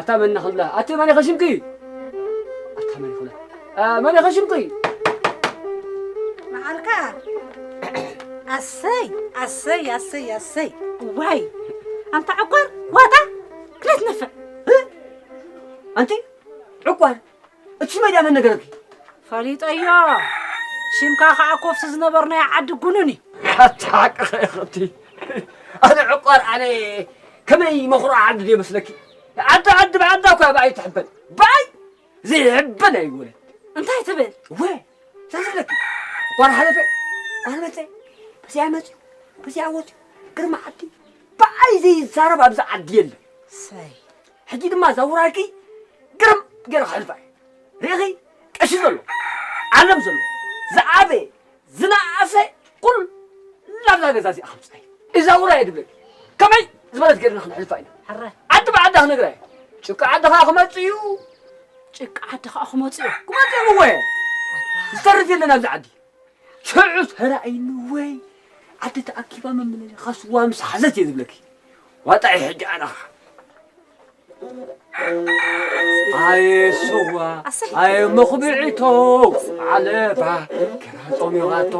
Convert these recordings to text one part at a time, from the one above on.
ኣታ መን ኢኺ ንብላ? ኣቲ መን ኢኺ ሽምኪ? ኣታ መን ኢኺ ንብላ? ኣ፣ መን ኢኺ ሽምኪ? መዓልካ። ኣሰይ፣ ኣሰይ፣ ኣሰይ፣ ኣሰይ። ዋይ፣ ኣንታ ዕቋር፣ ዋጣ፣ ክለት ነፍዕ። እ? ኣንቲ ዕቋር፣ እቲ ሽመይ ድኣ መን ነገረኪ? ፈሊጠዮ። ሽምካ ከኣ ኮፍቲ ዝነበርናዮ ዓዲ ጉኑን እዩ። ኣታ ሓቅኺ ኢኺ። ኣነ ዕቋር፣ ኣነ ከመይ መኹርዒ ዓዲ ድየ መስለኪ? ዓዲ፣ ዓዲ ብዓዳ እኳ ብኣይ ትሕበን። ብኣይ ዘይሕበን ኣይወለን። እንታይ ትብል? ወ፣ እንታይ ዝብለኪ? ጓል ሓለፈ፣ ጓል መጸ፣ በዚኣ መጺኡ፣ በዚኣ ወጺኡ፣ ግርማ ዓዲ፣ ብኣይ ዘይዛረብ ኣብዚ ዓዲ የለን። ሰይ። ሕጂ ድማ እዛ ውራይኪ ግርም ገይረ ከሕልፋ እየ። ርኢኺ? ቀሺ ዘሎ፣ ዓለም ዘሎ፣ ዝዓበየ፣ ዝነኣሰ፣ ኩሉ ኣብዛ ገዛ እዚኣ ከምጽኣ እየ። እዛ ውራይ ድብለኪ፣ ከመይ ዝበለት ገይርና ክነሕልፋ ኢና። ሕረ። ዓዲ ብዓዳ ክነግራ እየ። ጭቃ ዓዲ ኸኣ ክመጽእ እዩ። ጭቃ ዓዲ ኸኣ ክመጽእ እዩ። ክመጽእ እዩ እወ። ዝተርፍ የለን ኣብዚ ዓዲ። ሽዑ ተራእይኒ ወይ ዓዲ ተኣኪባ መመለሻ ስዋ ምስ ሓዘት እየ ዝብለኪ። ዋጣ እየ ሕጂ ኣነ ኸዓ። ኣየ ስዋ፣ ኣሰይ። ኣየ መኹብዒቶ፣ ዓለባ፣ ኬራ ጾሚቓቶ።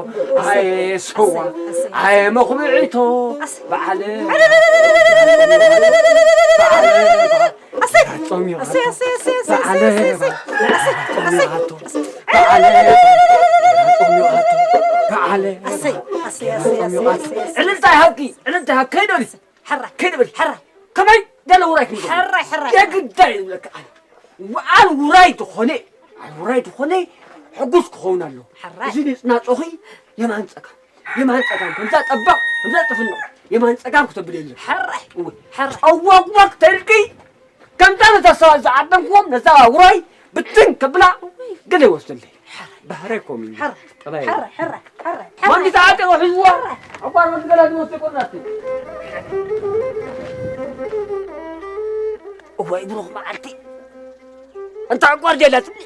ኣየ ስዋ፣ ኣሰይ፣ ኣሰይ። ኣየ መኹብዒቶ፣ ኣሰይ። በዓለ፣ በዓለ፣ ኣሰይ። ኬራ ጾሚቓቶ። ኣሰይ፣ ኣሰይ፣ ኣሰይ፣ ኣሰይ፣ በዓለ፣ ኣሰይ፣ ኣሰይ፣ ኣሰይ። ጾሚቓቶ። በዓለ፣ ኬራ ጾሚቓቶ። በዓለ፣ ኣሰይ፣ ኣሰይ፣ ኣሰይ፣ ኣሰይ፣ ኣሰይ። ዕልልታ ይሃብኪ፣ ዕልልታ ይሃብኪ፣ ከይደልሲ። ሕራይ። ከይደ በል። ሕራይ። ከመይ ገለ ውራይ ክንገብር? ሕራይ፣ ሕራይ። የግዳይ ዝብለካ ኣነ። ወዓል ውራይ ዝኾነ፣ ወዓል ውራይ ዝኾነ ሕጉስ ክኸውን ኣለዎ። ሕራይ። እዚ ንጽናጾኺ የማን ጸጋም፣ የማን ጸጋም፣ ከምዛ ጠበቕ፣ ከምዛ ጥፍንቕ፣ የማን ጸጋም ክተብል የለን። ሕራይ። እወ። ሕራይ። ጨዋቅዋቅ ተልኪ፣ ከምዛ ነዛ ሰባት ዝዓደምክዎም፣ ነዛ ውራይ ብትን ከብላ ገለ ይወስደለይ። ባህረ ኮም እዩ። ሕራይ። ጠባይ። ሕራይ፣ ሕራይ፣ ሕራይ፣ ሕራይ። ወዲ ተዓጢቑ ሒዝዎ። ሕራይ። ዕቋር ወዲ ገላ ዝወስድ ቆርናቲ። እዋይ ብሩኽ መዓልቲ። ኣንታ ዕቋር ደላትኒ።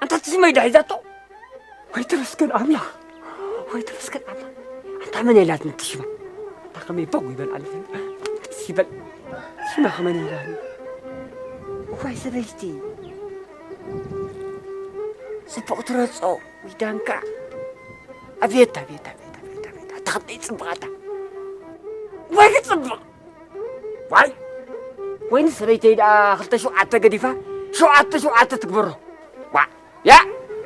ኣንታ ትስመይ ዶ ሒዛቶ? ወይ ተመስገን ኣምላኽ። ወይ ተመስገን ኣምላኽ። ኣንታ መን የላትኒ ትሽማ? ኣንታ ከመይ በጉ ይበል ኣለኒ። ደስ ይበል። ሽማ ከመን ይበል? እዋይ ሰበይቲ። ጽቡቕ ትረጾ። ወይ ዳንካ። ኣቤት፣ ኣቤት፣ ኣቤት፣ ኣቤት፣ ኣቤት። ኣታ ኸመይ ጽብቕ ኣታ። ወይ ክጽብቕ። ዋይ። ወይኒ ሰበይተይ ደኣ ክልተ ሸውዓተ ገዲፋ፣ ሸውዓተ ሸውዓተ ትግበሮ። ዋ። ያ።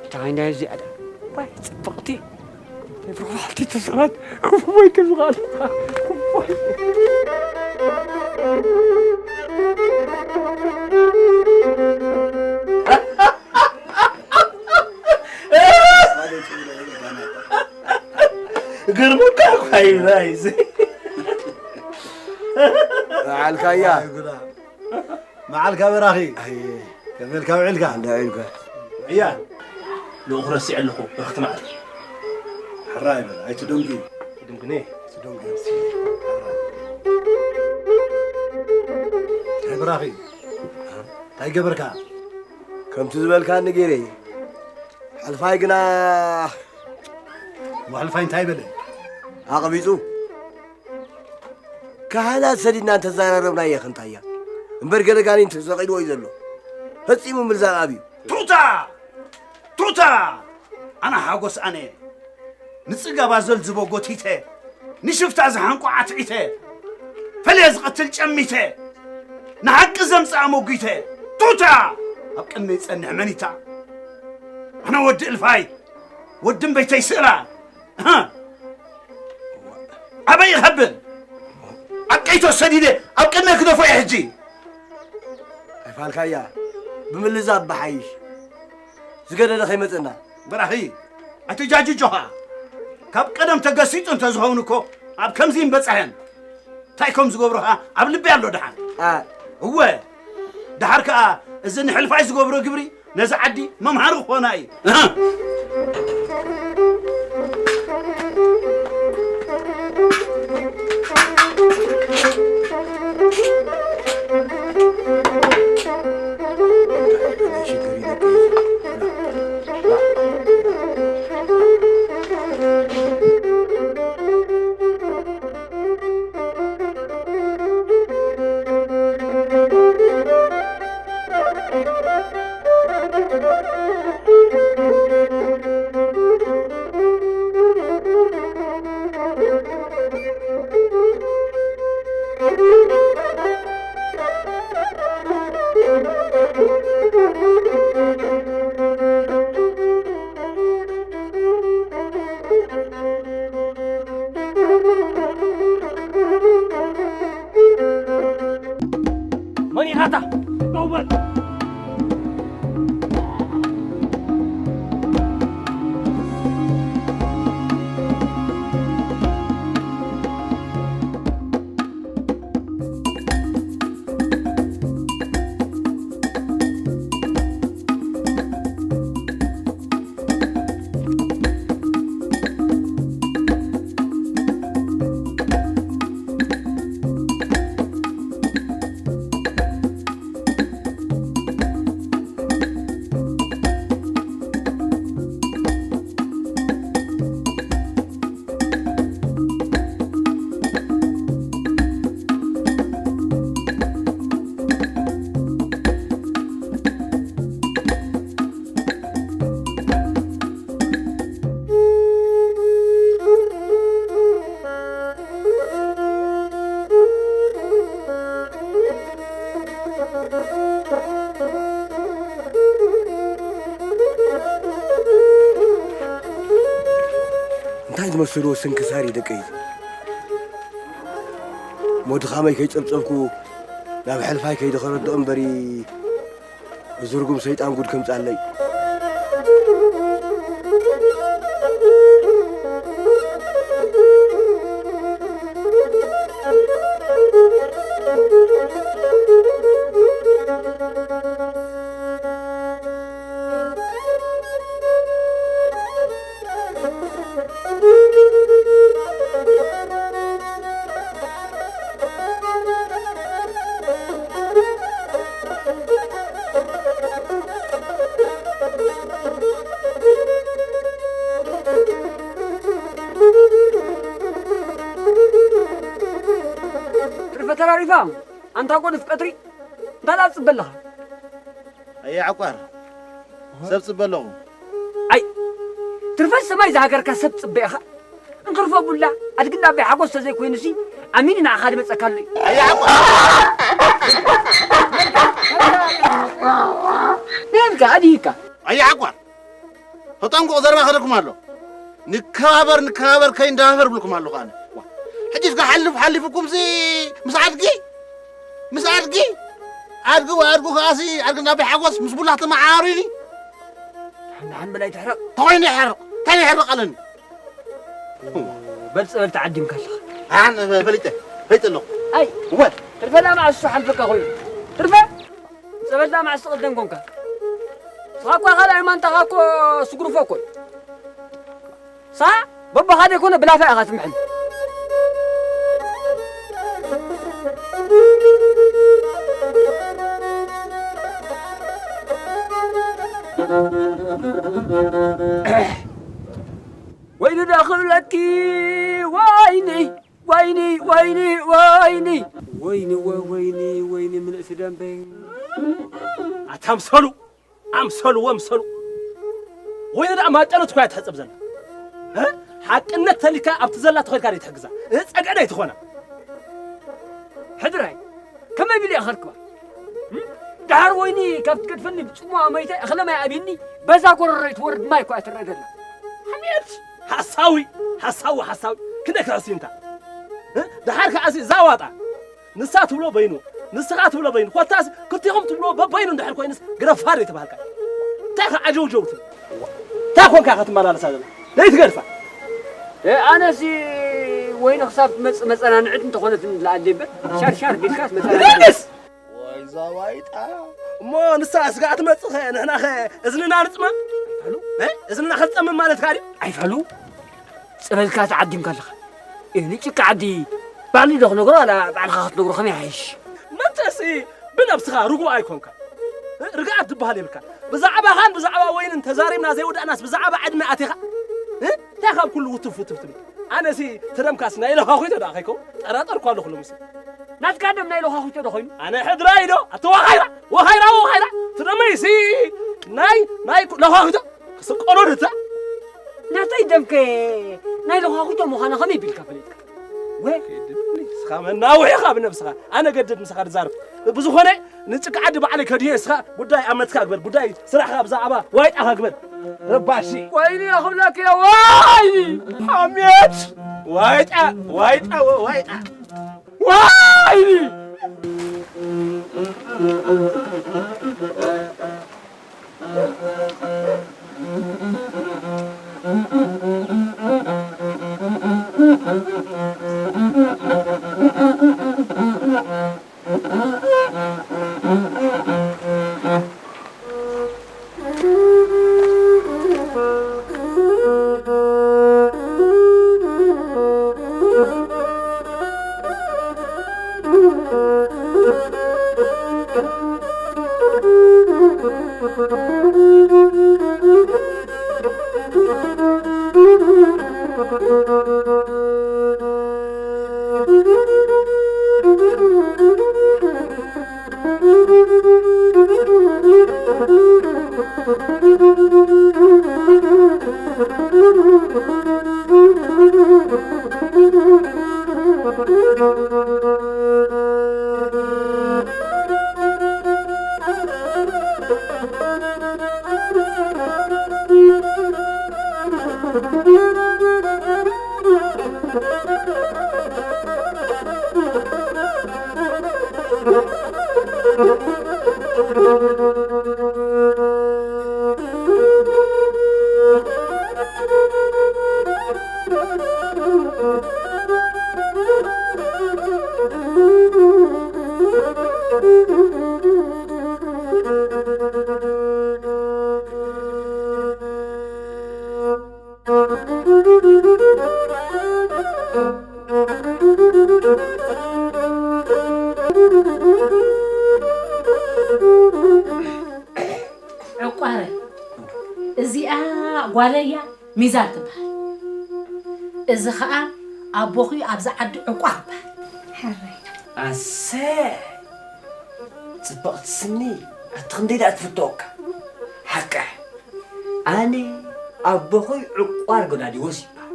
እንታይ እንዳ እዚኣ ደኣ። ዋይ፣ ጽብቕቲ። ብሩኽቲ ተስራት። ወይ ክብቓል። ወይ። ግርሙካ እኳ ይብላ ይዘ መዓልካያ። መዓልካ በራኺ። ኣየ። ከመልካ ውዕልካ። እንዳ ውዕልካ። እያ። ልኡኽ ረሲዐ ኣለኹ፣ ብርኽቲ መዓልቲ። ሕራይ በል፣ ኣይትደንጉ። ኣይትደንጉኒ። ኣይትደንጉ። ሕራይ። እንታይ በራኺ? እንታይ ገበርካ? ከምቲ ዝበልካኒ ገይረ። ሓልፋይ ግና እሞ ሓልፋይ እንታይ በለ? ኣቕቢጹ። ካህናት ሰዲድና እንተዘራረብናዮ ክንታያ። እምበር ገለ ጋኔን ተሰቒልዎ እዩ ዘሎ። ፈጺሙ ምልዛብ ኣብዩ። ቱታ! ቱታ! ኣነ ሓጎስ ኣነ። ንጽጋብ ኣዘልዝቦ ጎቲተ። ንሽፍታ ዝሓንቆ ዓትዒተ። ፈልየ ዝቐትል ጨሚተ። ንሓቂ ዘምጽኣ ሞጒተ። ቱታ! ኣብ ቅድመይ ጸንሕ መኒታ። ኣነ ወዲ እልፋይ። ወዲ እምበይተይ ስእላ። ኣሃ። ኣበይ ይኸብል? ኣብ ቀይቶ ሰዲደ፣ ኣብ ቅድመ ክደፎ እየ ሕጂ። ኣይፋልካያ፣ ብምልዛብ ብሓይሽ። ዝገደደ ከይመጸና። በራኺ፣ ኣትጃጅጆኻ። ካብ ቀደም ተገሲጡ እንተዝኸውን እኮ፣ ኣብ ከምዚ ይምበጻሕን። እንታይ ከም ዝገብሮ ኸኣ ኣብ ልቢ ኣሎ ደሓር። ኣ። እወ፣ ደሓር ከኣ እዚ ንሕልፋይ ዝገብሮ ግብሪ ነዚ ዓዲ መምሃሪ ክኾና እዩ። እህ። መን ኢኻ ኣታ? ደው በል። እንታይ ዝመስልዎ ስንክሳር እዩ ደቀይ? እሞ ድኻመይ ከይጸብጸብኩ ናብ ሕልፋይ ከይደ ከረድኦ እምበሪ፣ እዚ ርጉም ሰይጣን ጉድ ከምጻለይ። ትርፈ ተራሪፋ፣ ኣንታ ጎድፍ ቀትሪ፣ እንታይ ደኣ ትጽበ ኣለኻ? ኣየ ዓቋር፣ ሰብ ጽበ ኣለኹ። ኣይ፣ ትርፈ ሰማይ ዝሃገርካ ሰብ ጽበ ኢኻ። እንክርፈ ቡላ፣ ኣድግና ኣባይ ሓጎስ ተዘይኮይኑሲ፣ ኣሚኒ ንዓኻ ድመጸካ ኣሎ እዩ። ኣየ ዓቋር! ነንካ፣ ኣድሂካ። ኣየ ዓቋር! ተጠንቀቑ፣ ዘረባ ከደኩም ኣሎ። ንከባበር፣ ንከባበር፣ ከይንደፋፈር ብልኩም ኣለኹ ኣነ። ዋ፣ ሕጂ እስከ ሓልፍ፣ ሓሊፉኩም ሲ ምስ ኣድጊ፣ ምስ ኣድጊ፣ ኣድጊ ወይ ኣድጉ ከኣሲ፣ ኣድጊ ናብ ሓጎስ ምስ ቡላህ ተመዓራሪኒ። ሓን፣ ሓን በላይ ትሕረቕ። ተኾይኑ ይሕረቕ፣ እንታይ ይሕረቕ ኣለኒ? በል ጸበል ተዓዲምካ ኣለኻ። ኣነ ፈሊጠ፣ ፈሊጠ ኣለኹ። ኣይ፣ እወ። ትርፈ ላማ እሱ ሓልፈካ ኮይኑ። ትርፈ ጸበል ላማ እሱ ቅደም ኮንካ። ስኻ እኳ ካልኣይ ማንታኻ እኮ ስጉርፎ እኮ እዩ። ሳ በቦኻ ዘይኮነ ብላፋ ኢኻ ትምሕል። ወይኒ ዶ ክብለኪ ወይኒ፣ ወይኒ፣ ወይኒ፣ ወይኒ። ወይኒ፣ ወ-፣ ወይኒ፣ ወይኒ ምልእቲ ደንበ። ኣታ ኣምሰሉ፣ ኣምሰሉ፣ ወምሰሉ። ወይኒ ደኣ ማጨሎት እኳ እያ ትሕጸብ ዘላ። እ? ሓቅነት ተሊካ ኣብቲ ዘላ ተኸልካ ደይ ትሕግዛ። እ? ጸግዒ ደይ ትኾና። ሕድራይ፣ ከመይ ቢለ እየ ኸርክባ? እም? ደሓር ወይኒ ካብ ትገድፈኒ ብጽሙዋ መይተ እኽለ ማይ ኣብይኒ፣ በዛ ጎረሮይ ትወርድ ማይ እኳ እያ ትረአ ዘላ። ሓሜት! ሓሳዊ፣ ሓሳዊ፣ ሓሳዊ። ክንደይ ክሕሲ እንታ? እ? ደሓር ከኣሲ እዛ ዋጣ። ንሳ ትብሎ በይኑ፣ ንስኻ ትብሎ በይኑ። ኮታስ ክልቲኹም ትብሎ በበይኑ እንድሕር ኮይኑስ ግረፋ ዶ ይትበሃልካ? እንታይ ኢኻ ዓጀውጀው ትብል? እንታይ ኮንካ ኢኻ ትመላለሳ ዘላ? ደይ ትገድፋ። እ፣ ኣነሲ ወይኒ ክሳብ ትመጽእ መጸናንዕት እንተኾነት ንለኣለይ እምበር፣ ሻር ሻር ቢልካስ መጸናንዕት። ደስ! ወይ ዛዋይጣ። እሞ ንሳ ስጋዕ ትመጽእ ኸ፣ ንሕና ኸ እዝንና ንጽመም? ኣይፋሉ። እ? እዝንና ክንጸምም ማለት ከኣ ድዩ? ኣይፋሉ። ጸበልካ ተዓዲምካ ኣለኻ። እ፣ ንጭቃ ዓዲ ባዕሉ ዶ ክነግሮ፣ ዋላ ባዕልኻ ክትነግሮ ከመይ ይሓይሽ? መቸሲ ብነብስኻ ርጉእ ኣይኮንካ። እ፣ ርግኣት ዝበሃል የብልካ። ብዛዕባኻን ብዛዕባ ወይንን ተዛሪብና ዘይውዳእናስ ብዛዕባ ዕድመ ኣቲኻ? እ፣ እንታይ ካብ ኩሉ ውትፍ ውትፍ ትብል? ኣነሲ ትደምካስ ናይ ለኻኺቶ ደኣ ከይከውን ጠራጠርኩ ኣለኹ ሎምሲ። ናትካ ደም ናይ ለኻኺቶ ዶ ኮይኑ? ኣነ ሕድራይ ዶ? ኣቲ ወኻይራ፣ ወኻይራ፣ ወኻይራ። ትደመይሲ ናይ ለዃኺቶ ክስቀሎ ርታ ናተይ ደምከ ናይ ለዃኺቶ ምዃና ከመይ ቢልካ ፈሊጥካ? ወይ ንስኻ መናውሒ ኢኻ ብነብስኻ። ኣነ ገድድ ምሳኻ ዝዛረብ። ብዝኾነ ንጭቃ ዓዲ ባዕለይ ከድዮ እስኻ ጉዳይ ኣመትካ ግበር። ጉዳይ ስራሕካ ብዛዕባ ዋይጣኻ ግበር። ረባሺ። ወይኒ ኣኹላክ ያ ወይኒ። ሓሜት። ዋይጣ ዋይጣ ወ- ዋይጣ። ወይኒ። ዕቋረ፣ እዚኣ ጓለያ ሚዛን ትበሃል። እዚ ኸኣ ኣቦኺ ኣብዚ ዓዲ ዕቋር ይበሃል። ሕራይ። ኣሰይ! ጽብቕቲ ስኒ፣ ኣቲ ክንደይ ደኣ ትፍትወካ። ሓቃ፣ ኣነ ኣቦኺ ዕቋር ገላዲዎስ ይበሃል።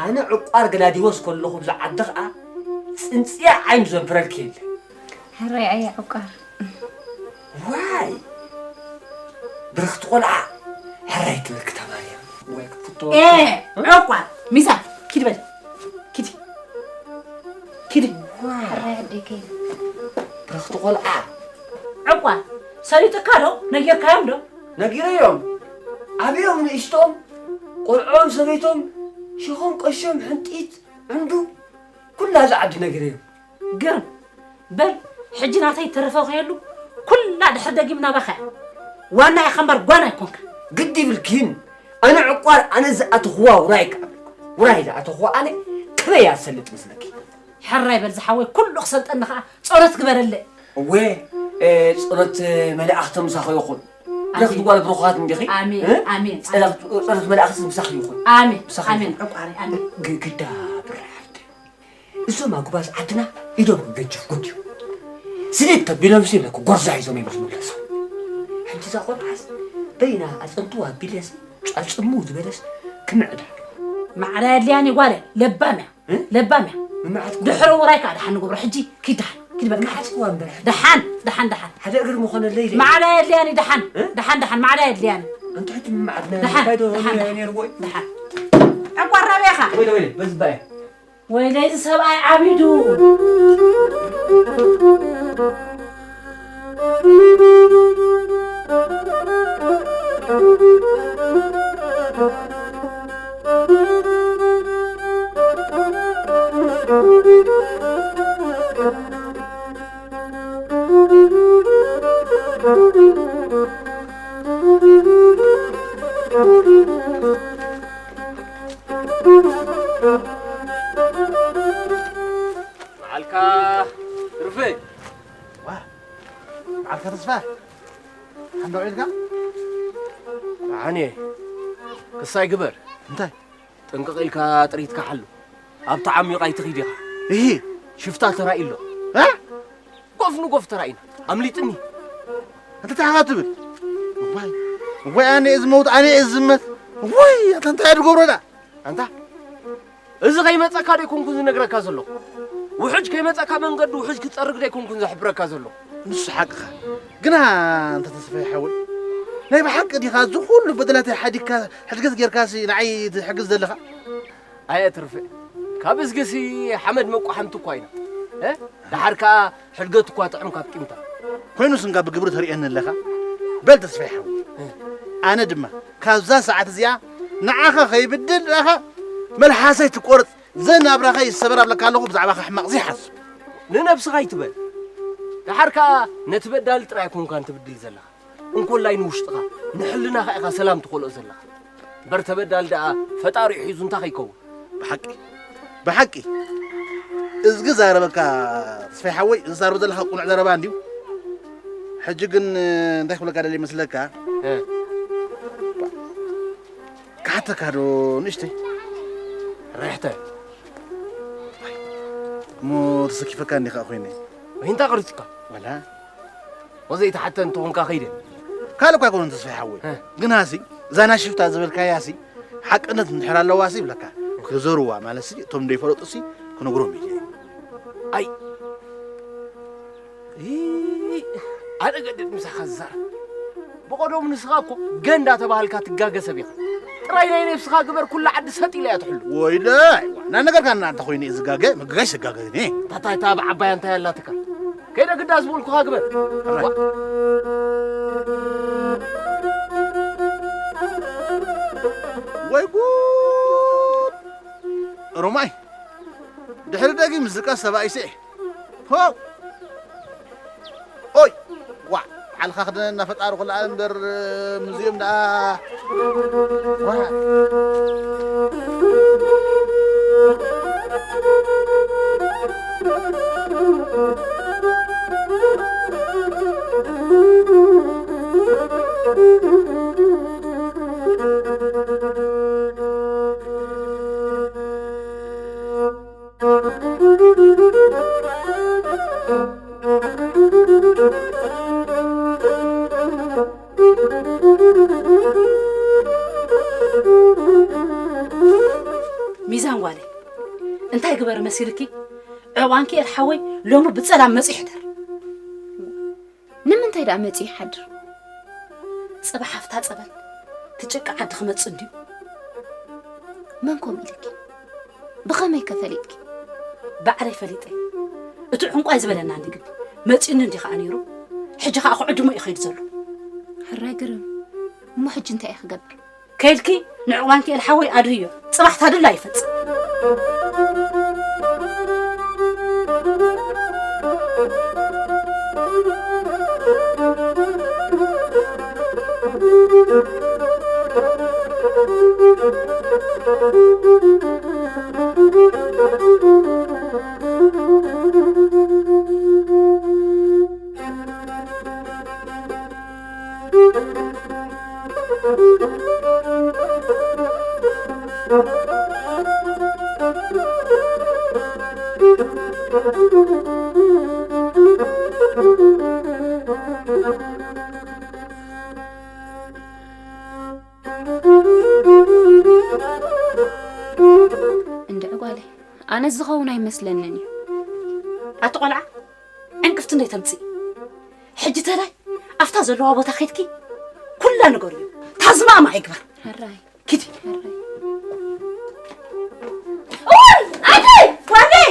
ኣነ ዕቋር ገላዲዎስ ከለኹ ኣብዚ ዓዲ ኸኣ ጽንጽያ ዓይኑ ዘንፍረልኪ የለን። ሕራይ ኣየ ዕቋር። ዋይ! ብርኽቲ ቆልዓ፣ ሕራይ ክብልኪ ተማርያ። ወይ ክትፍቶ። ኤ፣ ዕቋር፣ ሚዛን፣ ኪዲ በል። ኪዲ። ኪዲ። ዋይ! ሕራይ ኣደይ ከይዱ። ብርኽቲ ቆልዓ። ዕቋር፣ ሰሊጥካ ዶ? ነጊርካዮም ዶ? ነጊረዮም። ዓብዮም ንእሽቶም፣ ቆልዖም ሰበይቶም፣ ሽኾም ቀሾም ሕንጢት፣ ዕንዱ፣ ኩላ እዛ ዓዲ ነጊረዮም። ግርም። በል፣ ሕጂ ናተይ ተረፈ ከየሉ፣ ኩላ ድሕር ደጊም ናባኻ እያ። ዋና ኢኻ እምበር ጓና ኣይኮንካ። ግዲ ይብልኪን። ኣነ ዕቋር፣ ኣነ ዝኣተኽዋ ውራይ ከኣ። ውራይ ዝኣተኽዋ ኣነ ከመይ እያ ትሰልጥ መስለኪ? ሕራይ በል ዝሓወይ፣ ኩሉ ክሰልጠኒ ኸኣ ጸሎት ግበረለይ። እወ፣ እ፣ ጸሎት መላእኽቲ ምሳኺ ይኹን። ኣሜን። ብረኽቲ ጓል ብሩኻት እንዲኺ? ኣሜን፣ እ? ኣሜን፣ ጸሎት፣ ኣሜን። ጸሎት መላእኽቲ ምሳኺ ይኹን። ኣሜን፣ ምሳኺ ኣሜን፣ ይኹን። ዕቋረይ፣ ኣሜን። ግ-፣ ግዳ ብራይ ዓዲ። እዞም ኣጉባዝ ዓድና ኢዶም ክገጅፍ ጉድ እዩ። ስደት ተቢሎም ሲ ኢለ ክጎርዛ ሒዞም እዮም ዝምለሱ። ሕጂ እዛ ቆልዓስ በይና ኣጸንትዋ ኣቢለስ ጫጽሙ ዝበለስ ክምዕዳ። ማዕረ ኣድልያኒ ጓለ ለባም እያ። እ? ለባም እያ። መዓት ድሕሪ ውራይ ከዓ ደሓን ንገብሮ። ሕጂ ኪድ ደሓን። ኪድ በቃ። መዓት እኮ እምበር። ደሓን፣ ደሓን፣ ደሓን። ሓደ እግሪ ምኾነለይ ኢለ። ማዕረ ኣድልያኒ ደሓን። እ? ደሓን፣ ደሓን። ማዕረ ኣድልያኒ። ኣንቲ ሕጂ መዓት ናይ ደሓን፣ ባይዶ ደሓን፣ ነይርዎ እዩ። ደሓን። ዕቋር ናበይ ኢኻ? ወይለ፣ ወይለ፣ በዚ ባይ። ወይለይ፣ እዚ ሰብኣይ ዓቢዱ። በዓልካ ርፌ። ዋ፣ በዓልካ ተስፋ። ሓንዳ ውዒልካ? ደሓን እየ። ክሳይ ግበር። እንታይ? ጥንቅቕ ኢልካ ጥሪትካ ሓሉ። ኣብቲ ዓሚቕ ኣይትኺድ ኢኻ። እሂ። ሽፍታ ተራእዩ ኣሎ። እ? ጎፍ ንጎፍ ተራእዩና። ኣምሊጥኒ። እንታይ ኢኻ ትብል? እዋይ። ወይ ኣነ እየ ዝመውት፣ ኣነ እየ ዝዝመት። ወይ ኣታ እንታይ እየ ዝገብሮ ደኣ? ኣንታ፣ እዚ ከይመጸካ ዶ ኣይኮንኩን ዝነግረካ ዘለኹ? ውሑጅ ከይመጸካ መንገዲ ውሑጅ ክጸርግ ዶ ኣይኮንኩን ዘሕብረካ ዘለኹ? ንሱ ሓቅኻ። ግና ኣንታ ተስፋይ ሓወይ፣ ናይ ብሓቂ ዲኻ እዚ ኩሉ በደላተይ ሓዲግካ፣ ሕድገት ጌርካሲ ንዓይ ትሕግዝ ዘለኻ? ኣየ ትርፌ፣ ካብ እዝግሲ ሓመድ መቋሓምቲ እኳ ኢና። እ? ደሓር ከኣ ሕድገት እኳ ጥዑም ካብ ቂምታ። ኮይኑስ እንጋ ብግብሪ ተርእየኒ ኣለኻ? በል ተስፋይ ሓወይ፣ ኣነ ድማ ካብዛ ሰዓት እዚኣ ንዓኻ ከይብድል ንዓኻ መልሓሰይ ትቆርጽ፣ ዘን ናብራኻ ይሰበር ኣብለካ ኣለኹ፣ ብዛዕባኻ ሕማቕ ዘይሓስብ። ንነብስኻ ኣይትበል። ደሓር ከኣ ነቲ በዳሊ ጥራይ ኣይኮንካን ትብድል ዘለኻ። እንኮላይ ንውሽጥኻ፣ ንሕልናኻ ኢኻ ሰላም ትኸልኦ ዘለኻ። እምበር ተበዳሊ ደኣ ፈጣሪኡ ሒዙ እንታይ ከይከውን? ብሓቂ፣ ብሓቂ። እዝጊ ዛረበካ ተስፋይ ሓወይ፣ ዝዛረብ ዘለኻ ቁኑዕ ዘረባ እንድዩ። ሕጂ ግን እንታይ ክብለካ ደልየ ይመስለካ? እ። ክሓተካ ዶ ንእሽተይ? ርሕተ። እሞ ተሰኪፈካ እንዲኻ ኮይነ። ወይ እንታይ ቅርጽካ? ዋላ? ወዘይ ተሓተ እንተኾንካ ከይደ። ካልእ እኳ ኣይኮነን ተስፋይ ሓወይ። እ። ግናሲ፣ እዛ ናይ ሽፍታ ዝበልካያሲ፣ ሓቅነት እንድሕር ኣለዋሲ ይብለካ። ክዘርዋ ማለትሲ፣ እቶም ዘይፈለጡሲ፣ ክነግሮም እየ። ኣይ። ይ-፣ ኣነ ገድድ ምሳኻ ዝዛረብ። ብቐደሙ ንስኻ እኮ ገ እንዳተባሃልካ ትጋገ ሰብ ኢኻ። ጥራይ ናይ ነብስኻ ግበር፣ ኩላ ዓዲ ሰጥ ኢላ እያ ትሕሉ። ወይለይ፣ ዋና ነገርካ እና እንተ ኾይነ እየ ዝጋገ፣ ምግጋሽ ዝጋገ እኔ። ታታ እታ ብዓባያ እንታይ ኣላትካ? ከይደ ግዳ ዝበልኩኻ ግበር። ሕራይ። ዋ-፣ ወይ ጉድ! ሮማይ፣ ድሕሪ ደጊም ዝቃ ሰብኣይ ስዒ። ሆው! ኦይ! ዋ! ባዕልኻ ክደነና ፈጣሪ ኩሉ ዓለም እምበር፣ ምስዚኦም ደኣ። ዋ! ሚዛን ጓለይ፣ እንታይ ግበር መሲልኪ? ዕዋንኪ ኤል ሓወይ ሎሚ ብጸላም መጺ ይሕደር። ንምንታይ ደኣ መጺኡ ይሓድር? ጽባሕ ሃፍታ ጸበል ትጭቃ ዓዲ ክመጽእ እንድዩ። መን ከምኡ ኢልኪ? ብኸመይ ከ ፈሊጥኪ? ባዕለይ ፈሊጠ። እቲ ዕንቋይ ዝበለና እንዲ ግዲ መጺኡኒ እንዲ ኸኣ ነይሩ። ሕጂ ኸኣ ክዕድሞ እዩ ኸይድ ዘሎ። ሕራይ ግርም። እሞ ሕጂ እንታይ እየ ክገብር? ከይድኪ ንዕዋንኪ ኤል ሓወይ ኣድህዮ። ጽባሕ ታድላ ይፈጽም። እንድዒ ጓለይ፣ ኣነስ ዝኸውን ኣይመስለንን እዩ። ኣቲ ቆልዓ፣ ዕንቅፍቲ እንዶ ተምጽኢ። ሕጂ ተላይ ኣብታ ዘለዋ ቦታ ኸድኪ ኩላ ንገርዮ። ታዝማማ ኣይግበር። ሕራይ። ኪዲ። ሕራይ። እዋይ! ኣደይ! ጓለይ!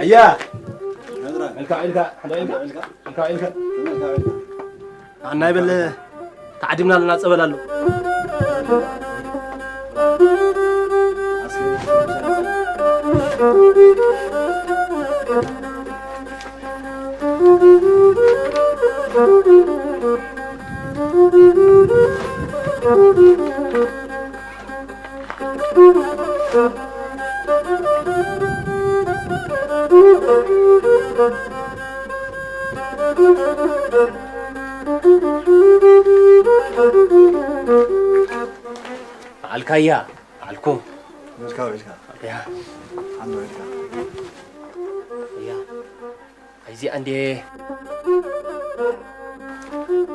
ኣያ! መልክዕ ኢልካ፣ ሓንዳ ኢልካ፣ መልክዕ ኢልካ። ኣና ይበል፣ ተዓዲምና ኣለና፣ ጸበል ኣሎ። በዓልካያ፣ በዓልኩም። ወልካ፣ ወልካ። ያ። ኣንዶ ወልካ። ያ። ኣይዚኣ እንዴ።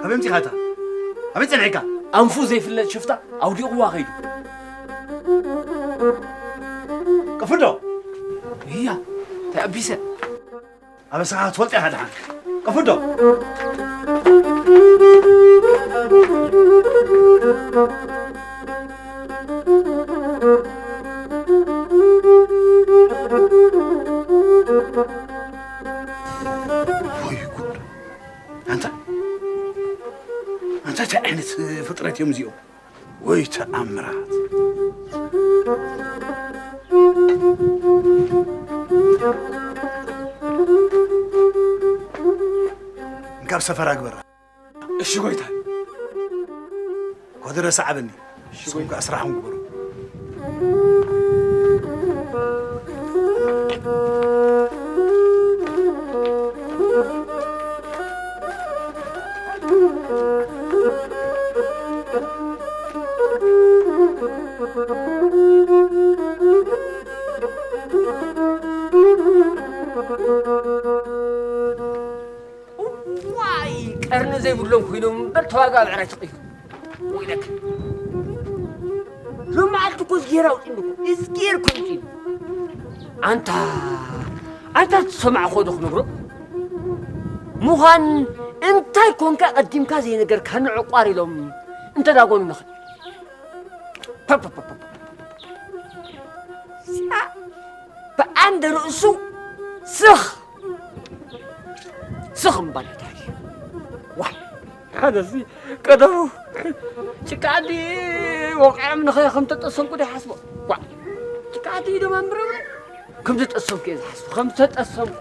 ካበይ ኣምጺኻታ? ኣበይ ጸኒሕካ? ኣንፉ ዘይፍለጥ ሽፍታ ኣውዲቕዋ ኸይዱ። ቅፍዶ። እያ፣ እንታይ ኣቢሰ? ኣበሳኻ ትፈልጥ ኢኻ ደሓን። ቅፍዶ። ወይ ጉድ። ኣንታ፣ ኣንታ እንታይ ዓይነት ፍጥረት እዮም እዚኦም? ወይ ተኣምራት። እንካብ ሰፈራ ግበራ። እሺ ጎይታይ። ኮደረ ሰዓበኒ። እሺ ንስኹም ጎይታይ። ከኣ ስራሕኩም ግበሩ። እዋይ፣ ቀርኒ ዘይብሎም ኮይኖም እምበር ተዋጋ ብዕራይ ተቐይሩ። ወይለክ። ሎሚ መዓልቲ እኮ እዝጊሄር ኣውጺእኒ እኮ። እዝጊሄር እኮ ኣውጺእኒ። ኣንታ፣ ኣንታ ዝሰማዕኮ ዶ ክነግሮ? ምዃን እንታይ ኮንካ ቀዲምካ ዘይነገርካኒ ዕቋር ኢሎም እንተዳጎኑ ንኽእል። ፐ፣ ፐ፣ ፐ፣ ፐ፣ ፐ። እዚኣ ብዓንደ ርእሱ ስኽ፣ ስኽ እምባል እያ። ዋይ፣ ሓደሲ ቀደሙ ጭቃ ዓዲ ወቒዖም ንኸ ከም ተጠሰምኩ ዶ ይሓስቦ? ዋ፣ ጭቃ ዓዲ ኢዶም ኣንብረው ከም ተጠሰምኩ እየ ዝሓስቦ፣ ከም ተጠሰምኩ።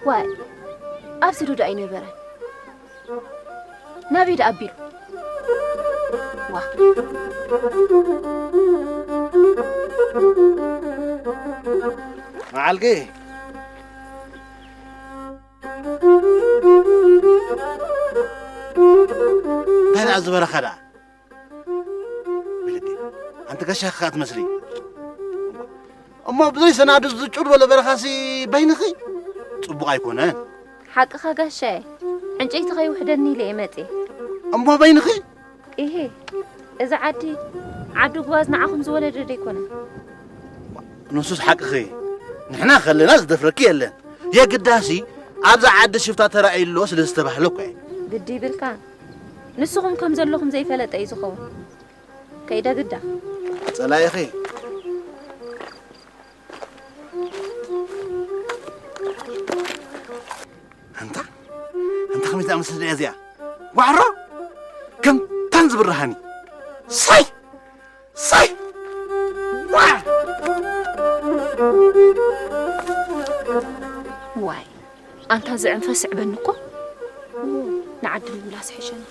ዋይ፣ ኣብዚ ዶ ኣይነበረን? ናበይ ደኣ ኣቢሉ? ዋ። መዓልኪ። እንታይ ደኣ ዝበረኻ ደኣ? ብልቢ፣ ኣንቲ ጋሻ ከኣ ትመስሊ። እሞ ብዘይ ሰናዱ ዝጭር በለ በረኻሲ በይንኺ? ጽቡቕ ኣይኮነን። ሓቅኻ ጋሻየ፣ ዕንጨይቲ ከይውሕደኒ ኢለ እየ መጽየ። እሞ በይንኺ? ኢሂ፣ እዚ ዓዲ፣ ዓዲ ጓዝ ንዓኹም ዝወለደ ዶ ኣይኮነን? ንሱስ ሓቅኺ፣ ንሕና ከለና ዝደፍረኪ የለን። የግዳሲ ኣብዛ ዓዲ ሽፍታ ተራእዩ ኣሎ ስለ ዝተባህለ እኮ እየ። ግዲ ይብልካ፣ ንስኹም ከም ዘለኹም ዘይፈለጠ እዩ ዝኸውን። ከይደ ግዳ። ጸላኢኺ። ኣንታ፣ ኣንታ ከመይ ዝኣመሰለ እያ እዚኣ? ዋዕሮ? ከም ታን ዝብርሃኒ። ሳይ! ሳይ! ዋዕ! ዋይ፣ ኣንታ ዝዕንፈ ስዕበኒ እኮ። ንዓዲ ምምላስ ይሕሸና።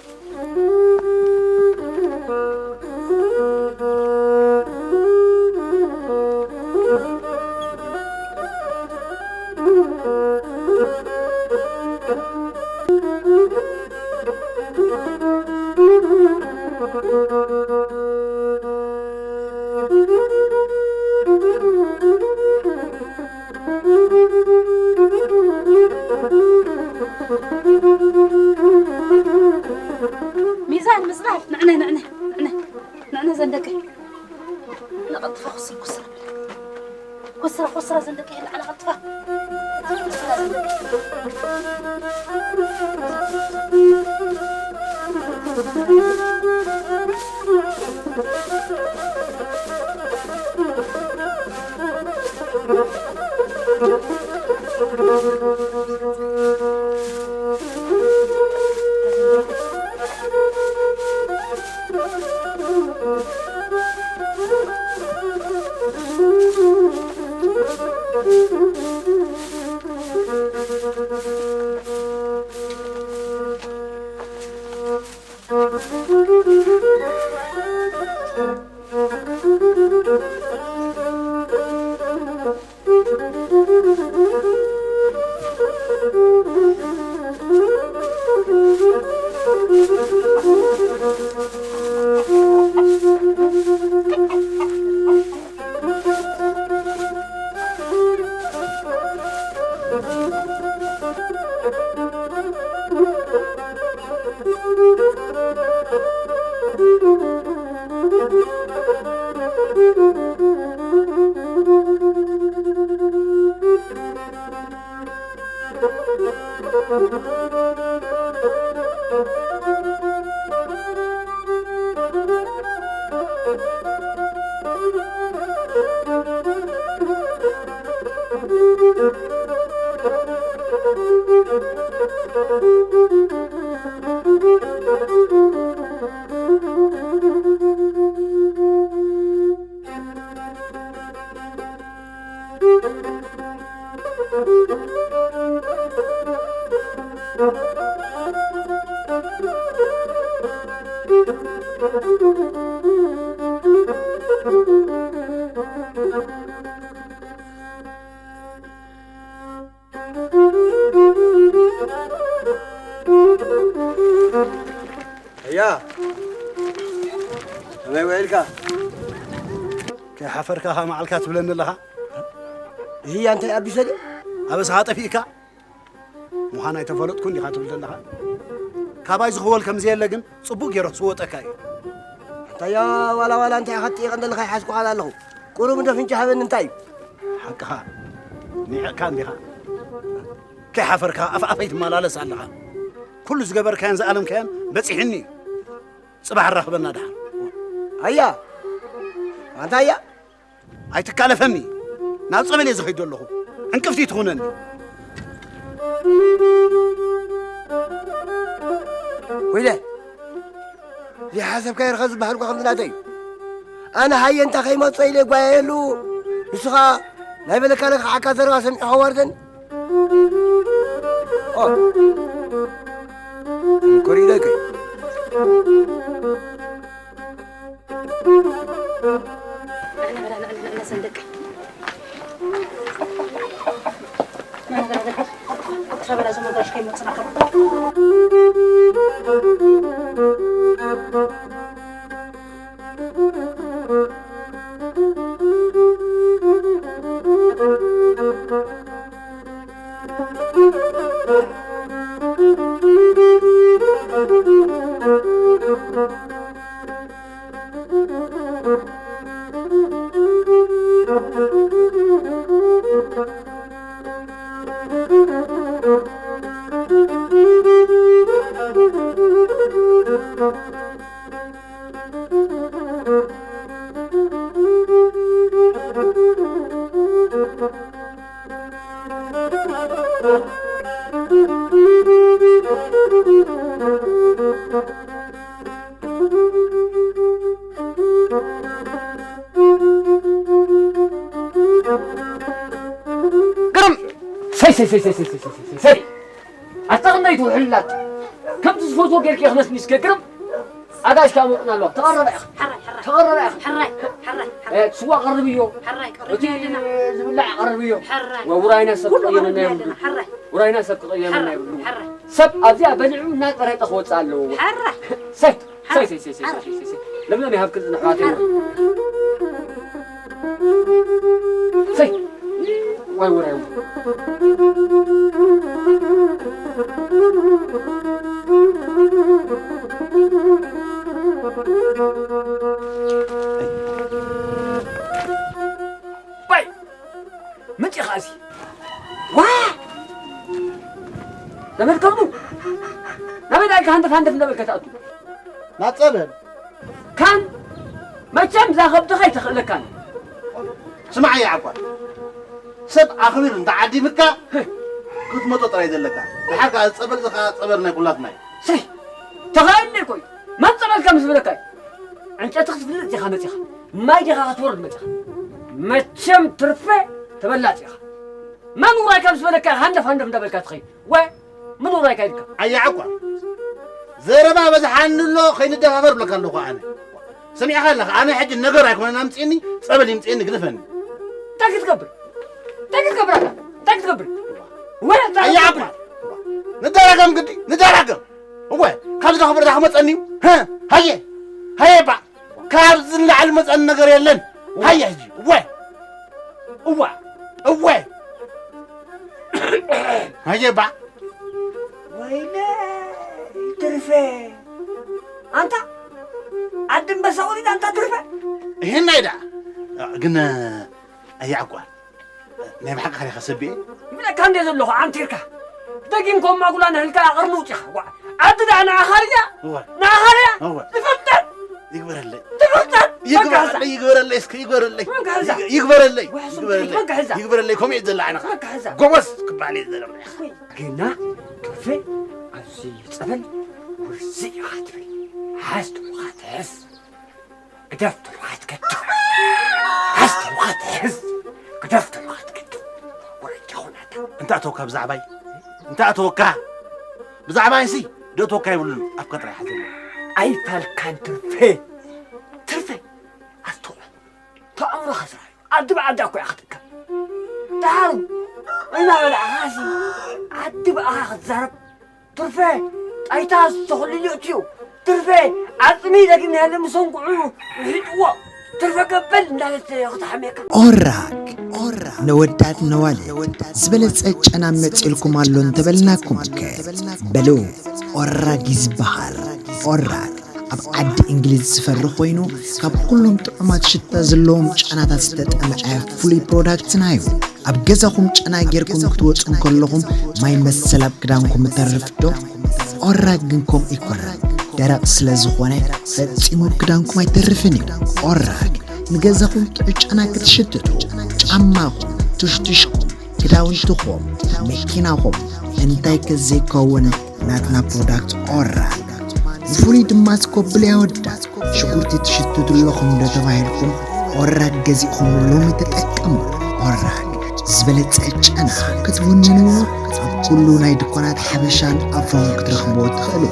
ሚዛን ምጽናሕ፣ ንዕነ፣ ንዕነ፣ ንዕነ፣ ንዕነ ዘንደቀ። ንቐጥፋ ኩስር፣ ኩስር። ኮስራ፣ ኮስራ ዘንደቀ የለ፣ ዓላ ቀጥፋ። እያ፣ ከመይ ውዒልካ? ከይሓፈርካ ከኣ መዓልካ ትብለኒ ኣለኻ? እህያ እንታይ ኣቢሰ ድየ? ኣበሳኻ ጠፊእካ? ምዃን ኣይተፈለጥኩን ዲኻ ትብል ዘለኻ? ካባይ ዝኽወል ከም ዘየለ ግን ጽቡቕ ገይረ ክስወጠካ እዩ። ኣንታያ ዋላ ዋላ እንታይ ኢኻ ትጥይቐን ዘለኻ ይሓዝኩኻ ኣለኹ። ቁሩብ እንዶ ፍንጭ ሃበኒ እንታይ እዩ? ሓቅኻ። ኒዕቕካ እንዲኻ። ከይሓፈርካ ኣፍ ኣፈይ ትመላለስ ኣለኻ። ኩሉ ዝገበርካዮን ዝኣለምካዮን በጺሕኒ እዩ። ጽባሕ ኣራኽበና ደሓን። ኣያ! ኣንታ ኣያ! ኣይትካለፈኒ። ናብ ጸበል እየ ዝኸይድ ዘለኹ። ዕንቅፍቲ ትኹነኒ። ወይለ! ዘይሓሰብካዮ ርኸ ዝበሃል እኳ ከምዚ ናተይ እዩ። ኣነ ሃየ እንታ ከይመጾ ኢለ ጓየየሉ፣ ንሱ ኸኣ ናይ በለካ ለካ ዓካ ዘረባ ሰሚዑ ከዋርደኒ። ኦ፣ ምክር ኢለከይ። ንዕና በላ፣ ንዕና፣ ንዕና ሰንደቀ። ንዕና በላ፣ ንዕና። እትረበላ እዞም ኣጋይሽ ከይመጹና ከሎ። ግርም! ሰይ፣ ሰይ፣ ሰይ። ኣታ ክንደይ ትውሕልላት? ከምቲ ዝፈትዎ ጌርኪ ክመስል እስከ ግርም! ኣጋይሽ ከኣ መጽና ኣለዋ። ተቐረባ ኢኻ። ሕራይ፣ ሕራይ። ተቐረባ ኢኻ። ሕራይ፣ ሕራይ፣ ሕራይ። እ፣ ስዋ ቀርብዮ። ሕራይ፣ ቀርብዮ እቲ ኣለና። ዝብላዕ ቀርብዮ። ሕራይ። ወ-፣ ውራይና ሰብ ኩሉ ክቕየመና ቀርብዮ የብሉ። ኣለና። ሕራይ። ውራይና ሰብ ክቕየመና ሕራይ፣ የብሉ። ሕራይ። ሰብ ኣብዚኣ በሊዑ እናቀረጠ ክወጽእ ኣለዎ። ሕራይ። ሰይ፣ ሰይ፣ ሕራይ። ሰይ፣ ሰይ፣ ሰይ፣ ሰይ፣ ሰይ፣ ሰይ። ለምለም ይሃብክን ዝንሕዋት እዩ። ሰይ! ዋይ ወራይ። ባይ! መጺኻ እዚ። ዋ! ዘመድ ከብዱ! ናበይ ደኣ ኢልካ ሃንደፍ ሃንደፍ እንዳበልካ ትኣቱ? ናብ ጸበል። ካን መቸም እዛ ከብድኻ ኣይተኽእለካን። ስማዕ፣ ኣያ ዓቋር፣ ሰብ ኣኽቢር እንተ ዓዲምካ፣ ክትመጦ ጥራይ ዘለካ። ደሓር ከኣ ጸበል፣ እዚ ከኣ ጸበል ናይ ኩላትና እዩ። ሰይ! ተኻእለ እኮ እዩ። መን ጸበል ከም ዝበለካ እዩ። ዕንጨቲ ክትፍልጥ ዲኻ መጺኻ? ማይ ዲኻ ክትወርድ መጺኻ? መቸም ትርፌ ተበላጽ ኢኻ። መን ውራይ ከም ዝበለካ ሃንደፍ ሃንደፍ እንዳበልካ ትኸይድ? ወ-፣ ምን ውራይ ካይድካ? ኣያ ዓቋር፣ ዘረባ በዝሓኒ ኣሎ፣ ከይንደፋፈር ብለካ ኣለኹ ኣነ። ሰሚዕኻ ኣለኻ፣ ኣነ ሕጂ ነገር ኣይኮነን ኣምጽእኒ፣ ጸበል ይምጽእኒ፣ ግደፈኒ። እንታይ ክትገብር? እንታይ ክትገብር ኣላ? እንታይ ክትገብር? ወ-፣ እንታይ ኣያ ክትገብር? ዓቋር፣ ንደራገም ግዲ፣ ንደራገም። እወ፣ ካብ ዝደኸበ ዳኽ መጸኒ እዩ። ሀ፣ ሃየ፣ ሃየ ባ። ካብዚ ንላዕሊ መጸኒ ነገር የለን። ሃየ፣ ሕጂ፣ እወ፣ እዋ፣ እወ። ሃየ ባ። ወይለ ትርፌ። ኣንታ ዓዲ ኣንበሳ ወሊድ ኣንታ ትርፌ። ይሄን ኣይዳ። ግን ኣያ ዓቋር፣ ናይ ብሓቂ ኸሪኻ ሰቢኤ? ይብለካ እንደ ዘለኹ ዓንቲርካ። ደጊም ከም ማጉላ ንህልካ ኣቕርኒ ውፂኻ። ዋ፣ ዓዲ ደኣ ንዓኻ ድያ? እወ። ንዓኻ ድያ? እወ። ትፍጠር! ይግበረለይ። ትፍጠር! ይግበረለይ፣ መጋዛ! ይግበረለይ፣ እስከ ይግበረለይ። መጋዛ! ይግ-፣ ይግበረለይ። ውሕስም ይግበረለይ። መጋዛ! ይግበረለይ፣ ከምኡ እየ ዘላ ዓይንኻ። መጋዛ! ጎበዝ ክበሃል እየ ዘላ። ወይ ግና ቱርፌ ኣብዚ ጸበል ውርዚ ኢኻ ትብል። ሓዝ ትብኻ ትሕዝ። ግደፍ ተልኳት ክትገድፍ። ሓዝ ተልኳት ሕዝ። ግደፍ ተልኳት ክትገድፍ። ወረጃ ኹናታ። እንተ ኣተወካ ብዛዕባይ? እንተ ኣተወካ? ብዛዕባይሲ ደእተወካ የብሉን። ኣፍካ ጥራይ ሓዘለይ። ኣይፋልካን ትርፌ። ትርፌ። ኣስተውዕል። ተኣምሮ ኸስራ እዩ። ዓዲ ብዓዲ ኣኮ እያ ክትእከብ። ደሓሩ። እናበላዕኻሲ ዓዲ ብኣኻ ክትዛረብ። ትርፌ! ጣይታ ዝተኸልልዮ እትዩ። ትርፌ! ዓጽሚ ደጊም ናያለ ምሰንኩዑ ውሒጥዎ። ትርፌ ገበል እንዳለት ክትሓምየካ። ኦራግ፣ ኦራግ፣ ነወዳት ነዋልድ ዝበለጸ ጨና መጺእልኩም ኣሎ እንተበልናኩም ከ? በሉ፣ ኦራግ እዩ ዝበሃል። ኦራግ ኣብ ዓዲ እንግሊዝ ዝፈሪ ኮይኑ፣ ካብ ኩሎም ጥዑማት ሽታ ዘለዎም ጨናታት ዝተጠምዐ ፍሉይ ፕሮዳክትና እዩ። ኣብ ገዛኹም ጨና ጌርኩም ክትወጹ እንከለኹም ማይ መሰል ኣብ ክዳንኩም እተርፍ ዶ? ኦራግ ግን ከምኡ ኣይኮነን። ደረቕ ስለ ዝኾነ ፈጺሙ ኣብ ክዳንኩም ኣይተርፍን እዩ። ኦራግ ንገዛኹም ጥዑይ ጨና ክትሽትቱ፣ ጫማኹም፣ ቱሽቱሽኩም፣ ክዳውንትኹም፣ መኪናኹም፣ እንታይ ከዘይከውን ናትና ፕሮዳክት ኦራግ። ብፍሉይ ድማ ስኮብል የወዳት። ሽጉርቲ ትሽትቱ ኣለኹም ዶ ተባሂልኩም ኦራግ ገዚእኹም ሎሚ ተጠቀሙ። ኦራግ ዝበለጸ ጨና ክትውንንዎ ኣብ ኩሉ ናይ ድኳናት ሓበሻን ኣፍሮን ክትረኽብዎ ትኽእሉ።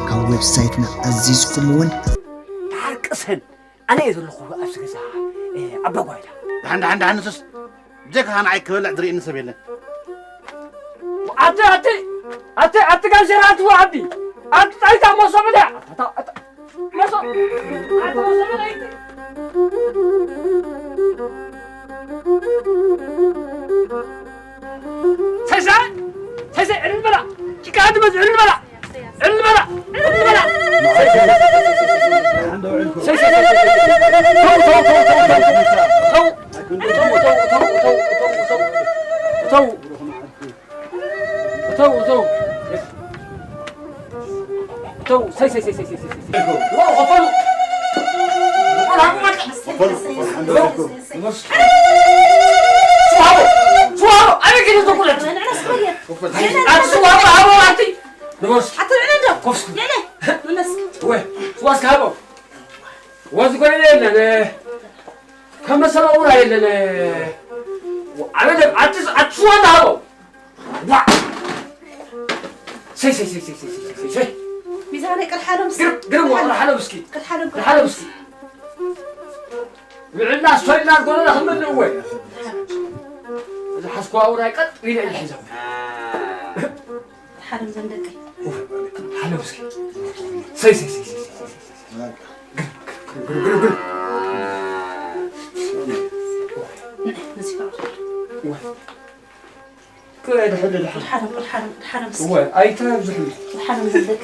ካብ ዌብሳይትና ኣዚዝኩም እውን ተሓርቅሰን ኣነ እየ ዘለኹ ኣብዚ ገዛ፣ እ፣ ኣባ ጓይላ። ደሓን፣ ደሓን፣ ደሓን፣ ንሱስ ብጀካኻ ንዓይ ክበልዕ ዝርእየኒ ሰብ የለን። ኣቲ፣ ኣቲ፣ ኣቲ፣ ኣቲ ጋንሸራ ኣትዎ ዓዲ። ኣቲ ጣይታ መሶብ እያ። ኣታ፣ ኣታ፣ መሶብ። ኣቲ መሶብ እያ። ሰይሰይ! ሰይሰይ! ዕልል በላ! ጭቃ ትመዝ ዕልል በላ! ዕልል በላ! ዕልል በላ! ሰይሰይ! ተው፣ ተው፣ ተው! ተው፣ ተው፣ ተው! ተው፣ ሰይ፣ ሰይ፣ ሰይ። ዋ፣ ኸፈሉ። ኸፈሉ። ስዋ ሃቦ። ስዋ ሃቦ። ኣበይ ከይዱ ተኩለት? ኣቲ ስዋ ሃቦ፣ ሃቦ፣ ኣቲ። ንበርስ። ኣቲ ልዕለ እንዶ። ኮፍስ። ልዕለ። ንመስ። ወይ፣ ስዋ እስከ ሃቦ። ወዚ ጎይነ የለን። ከመሰለ ኡራ የለን። ኣበይ፣ ኣቲ፣ ኣቲ ስዋ እንዳ ሃቦ። ዋ! ሰይ፣ ሰይ፣ ሰይ። ሚዛነይ ቅርሓሎም እስኪ። ግርም፣ ግርም፣ ቅርሓሎም። ቅርሓሎም እስኪ። ቅርሓሎም፣ ቅርሓሎም እስኪ። ውዕልና ስቶይልና ጎደና ክመልእ እወ። እዚ ሓስኳ ኣውራይ ቀጥ ኢለ እየ ሒዘ። ቅርሓሎም ዘንደቀይ። ቅርሓሎም እስኪ። ሰይ፣ ሰይ፣ ሰይ። ግርም፣ ግርም። ግር፣ ግር፣ ግር። ንዕይ፣ ነዚ ከዓ። እወ። ክእድሕል፣ ድሓን። ድሓን፣ ድሓን፣ ድሓን፣ ምስ እወ፣ ኣይተብዝሕሉ። ድሓን፣ ምስ ደቂ።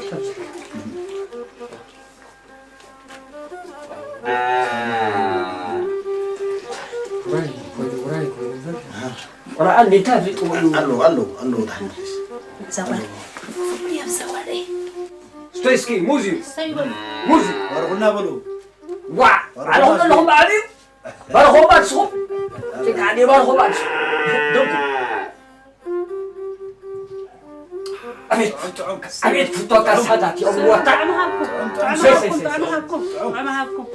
ውራይ ኮይኑ፣ ውራይ ኮይኑ፣ ቆልዓ እንዴት ኣፍሊጥዎ እዩ? ኣሎ፣ ኣሎ፣ ኣሎ፣ ድሓን፣ ፕሊስ። እዛ ጓል። እያ፣ እዛ ጓል፣ እይ። ስቶይ እስኪ፣ ሙዚ። ሰይ በሉ። ሙዚ። ባርኹልና በሉ። ዋ! ባርኹም ኣለኹም፣ ኣለኹም፣ በዓል እዩ። ባርኹም፣ ባትስኹም። ጭቃ፣ እኔ ባርኹም፣ ባትስኹም። ደምኩ። ኣቤት፣ ኣቤት፣ ፍቶ ካሳታት እዮም፣ ወታ። ጥዑም ሃብኩም፣ ጥዑም ሰይ፣ ሰይ፣ ሃብኩም፣ ሰይ፣ ጥዑም ሰይ። ሃብኩም፣ ጥዑም ሃብኩም።